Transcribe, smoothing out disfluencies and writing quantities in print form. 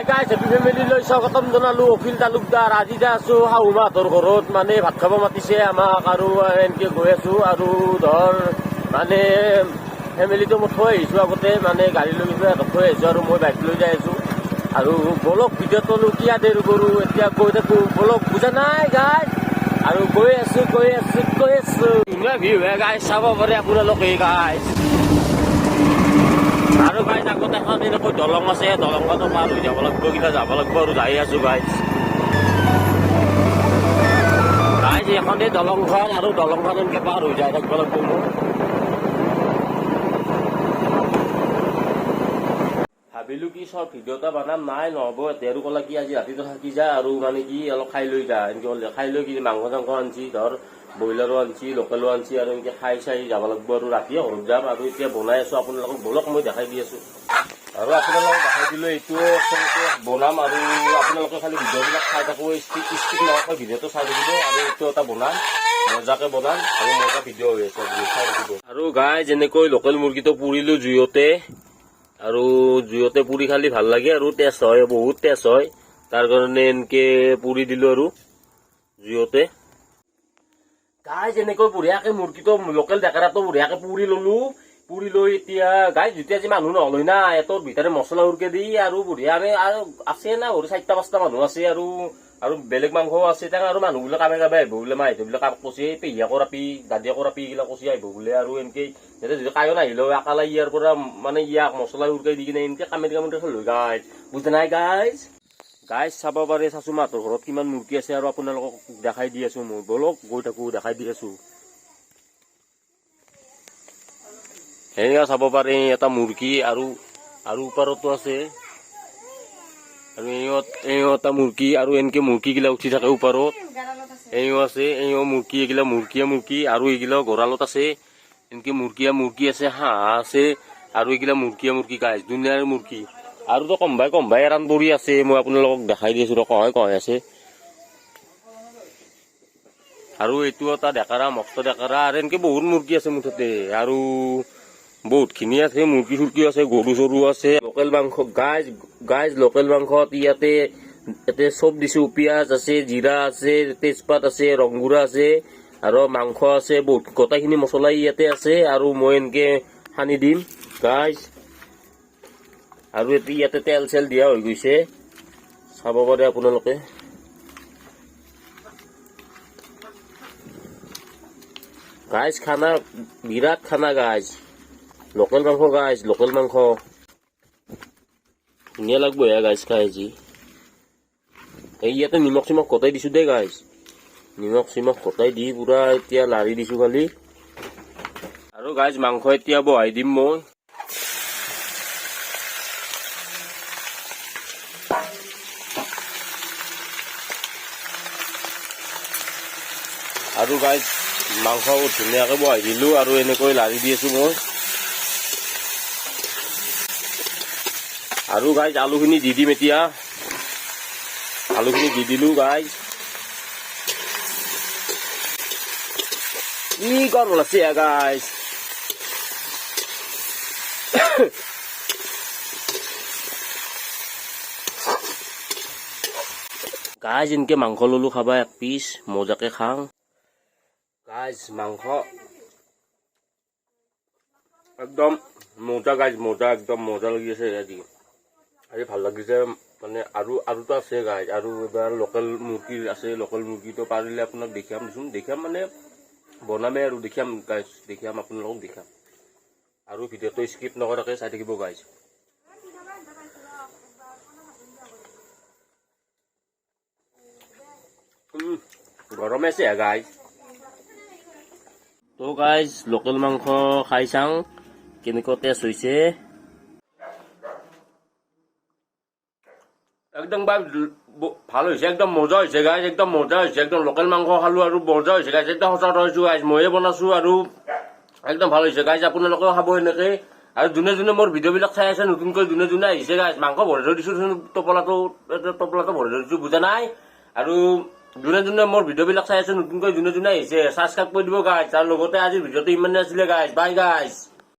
Hi guys, happy ফেমিলিলৈ স্বাগতম জনালো। অখিল তালুকদাৰ। আজি যাই আছো শাহু মাহঁতৰ ঘৰত, মানে ভাত খাব মাতিছে আমাক আৰু এনেকে গৈ আছো। আৰু ধৰ মানে ফেমিলিটো মই থৈ আহিছো আগতে, মানে গাড়ী লৈ গৈছো, সিহঁতক থৈ আহিছো আৰু মই বাইক লৈ যাই আছো। আৰু বলক, ভিডিঅ'টো কিয় দেৰি কৰো, এতিয়া গৈ থাকো বলক। বুজা নাই গাইজ? আৰু গৈ আছো, গৈ আছো, গৈ আছো। ধুনীয়া ভিউ হে গাইজ, চাব পাৰে আপোনালোকে গাইজ। আৰু গাইজ, আগতে এখন এনেকৈ দলং আছে, দলংখনো পাৰ হৈ যাব লাগিব, কিবা যাব লাগিব আৰু যাই আছো গাইজ। গাইজ, এইখনেই দলংখন আৰু দলংখন এনেকে পাৰ হৈ যাই থাকিব লাগিব মোৰ। ভাবিলো কি চব ভিডিঅ' এটা বনাম, নাই নহ'ব। এতিয়া আৰু ক'লা কি আজি ৰাতিটো থাকি যা আৰু মানে কি অলপ খাই লৈ যা এনেকে ক'লে। খাই লৈ কি মাংস চাংস আনছি, ধৰ ব্ৰইলাৰো আনছি, লোকেলো আনছি আৰু এনেকে খাই চাই যাব লাগিব আৰু ৰাতিয়ে ঘৰত যাম। আৰু এতিয়া বনাই আছো, আপোনালোকক বলক মই দেখাই দি আছো। আৰু আপোনালোকক দেখাই দিলো, এইটো কেনেকে বনাম আৰু আপোনালোকে খালি ভিডিঅ'বিলাক চাই থাকো, স্কিপ স্কিপ নোহোৱাকৈ ভিডিঅ'টো চাই থাকিব। আৰু এইটো এটা বনাম, মজাকে বনাম আৰু মজা ভিডিঅ' হৈ আছে, আপুনি চাই থাকিব। আৰু গাইজ, যেনেকৈ লোকেল মুৰ্গীটো পুৰিলো জুইতে, আৰু জুইতে পুৰি খালি ভাল লাগে আৰু টেষ্ট হয়, বহুত টেষ্ট হয়। তাৰ কাৰণে এনেকে পুৰি দিলো আৰু জুইতে। গাইজ, এনেকৈ বঢ়িয়াকে মুৰ্গীটো, লোকেল ডেকেৰাটো বঢ়িয়াকে পুৰি ললো। পুৰি লৈ এতিয়া গাইজ, যেতিয়া আজি মানুহ নহ'ল না, এটোৰ ভিতৰে মছলা উৰকে দি আৰু বঢ়িয়াকে। আৰু আছে না সৰু চাৰিটা পাঁচটা মানুহ আছে আৰু আৰু বেলেগ মাংসও আছে। তাক আৰু মানুহবিলাক কামে কামে আহিব বোলে, মাহঁতে বোলে কাম কৈছে, পেহীয়েকৰ আপি, দাদিয়েকৰ আপি এইগিলা কৈছে আহিব বোলে। আৰু এনেকে যাতে যদি কায়ো নাহিলেও একালাই ইয়াৰ পৰা মানে ইয়াক মছলা উৰকাই দি কিনে এনেকে কামে কামে লৈ গাইজ, বুজা নাই গাইজ? গাইজ, চাব পাৰে চাচু মাহঁতৰ ঘৰত কিমান মূৰ্তি আছে আৰু আপোনালোকক দেখাই দি আছো মই। বলক, গৈ থাকো, দেখাই দি আছো। সেনেকা চাব পাৰে এটা মুৰ্গী আৰু আৰু ওপৰতো আছে আৰু এইও এটা মুৰ্গী আৰু এনেকে মুৰ্গীগিলা উঠি থাকে ওপৰত। এইও আছে, এইও মুৰ্গী, এইগিলা মুৰ্গীয়ে মুৰ্গী। আৰু এইগিলাও গঁৰালত আছে। এনেকে মুৰ্গীয়ে মুৰ্গী আছে, হাঁহ আছে আৰু এইগিলা মুৰ্গীয়ে মুৰ্গী গাইজ, দুনিয়াৰ মুৰ্গী। আৰুতো কমভাই কমভাই এৰান পৰি আছে, মই আপোনালোকক দেখাই দি আছো, কহাই কহাই আছে। আৰু এইটো এটা ডেকাৰা, মস্ত ডেকাৰা। আৰু এনেকে বহুত মুৰ্গী আছে মুঠতে আৰু বহুতখিনি আছে, মুৰ্গী চুৰ্গী আছে, গৰু চৰু আছে। লোকেল মাংস গাইজ, গাইজ, লোকেল মাংসত ইয়াতে ইয়াতে চব দিছো। পিঁয়াজ আছে, জিৰা আছে, তেজপাত আছে, ৰংগুড়া আছে আৰু মাংস আছে। বহুত গোটেইখিনি মছলা ইয়াতে আছে আৰু মই এনেকে সানি দিম গাইজ। আৰু এতিয়া ইয়াতে তেল চেল দিয়া হৈ গৈছে, চাব পাৰে আপোনালোকে। গাইজ, খানা বিৰাট খানা গাইজ, লোকেল মাংস গাইজ, লোকেল মাংস ধুনীয়া লাগব হে গাইজ খাই আজি। এই ইয়াতে নিমখ চিমখ কটাই দিছো দেই গাইজ, নিমখ চিমখ কটাই দি পুৰা এতিয়া লাৰি দিছো খালি। আৰু গাইজ, মাংস এতিয়া বহাই দিম মই। আৰু গাইজ, মাংস ধুনীয়াকে বহাই দিলো আৰু এনেকৈ লাৰি দি আছো মই। আৰু গাইজ, আলুখিনি দি দিম এতিয়া। আলুখিনি দি দিলো গাইজ। কি গৰম ওলাইছে গাইজ। গাইজ, এনেকে মাংস ললো খাবা এক পিচ, মজাকে খাওঁ গাইজ। মাংস একদম মজা গাইজ, মজা, একদম মজা লাগি আছে আজি। আজি ভাল লাগিছে মানে। আৰু আৰুতো আছে গাইজ, আৰু এবাৰ লোকেল মুৰ্গী আছে। লোকেল মুৰ্গীটো পাৰিলে আপোনাক দেখাম দেচোন, দেখাম মানে বনামে আৰু দেখাম গাইজ, দেখাম আপোনালোকক দেখাম। আৰু ভিডিঅ'টো স্কিপ নকৰাকৈ চাই থাকিব গাইজ। গৰমে আছে গাইজ। তো গাইজ, লোকেল মাংস খাই চাওঁ কেনেকুৱা টেষ্ট হৈছে। একদম ভাল হৈছে, একদম মজা হৈছে গাইজ, একদম মজা হৈছে। একদম লোকেল মাংস খালো আৰু মজা হৈছে গাইজ, একদম সঁচা কথা হৈছো গাইজ, ময়ে বনাইছো আৰু একদম ভাল হৈছে গাইজ। আপোনালোকেও খাব এনেকে। আৰু যোনে যোনে মোৰ ভিডিঅ'বিলাক চাই আছে, নতুনকৈ যোনে যোনে আহিছে গাইজ, মাংস ভৰাই থৈ দিছো, টোপলাটো ভৰাই থৈ দিছো, বুজা নাই? আৰু যোনে যোনে মোৰ ভিডিঅ'বিলাক চাই আছে, নতুনকৈ যোনে যোনে আহিছে, ছাবস্ক্ৰাইব কৰি দিব গাইজ। তাৰ লগতে আজিৰ ভিডিঅ'টো ইমানে আছিলে গাইজ, বাই গাইজ।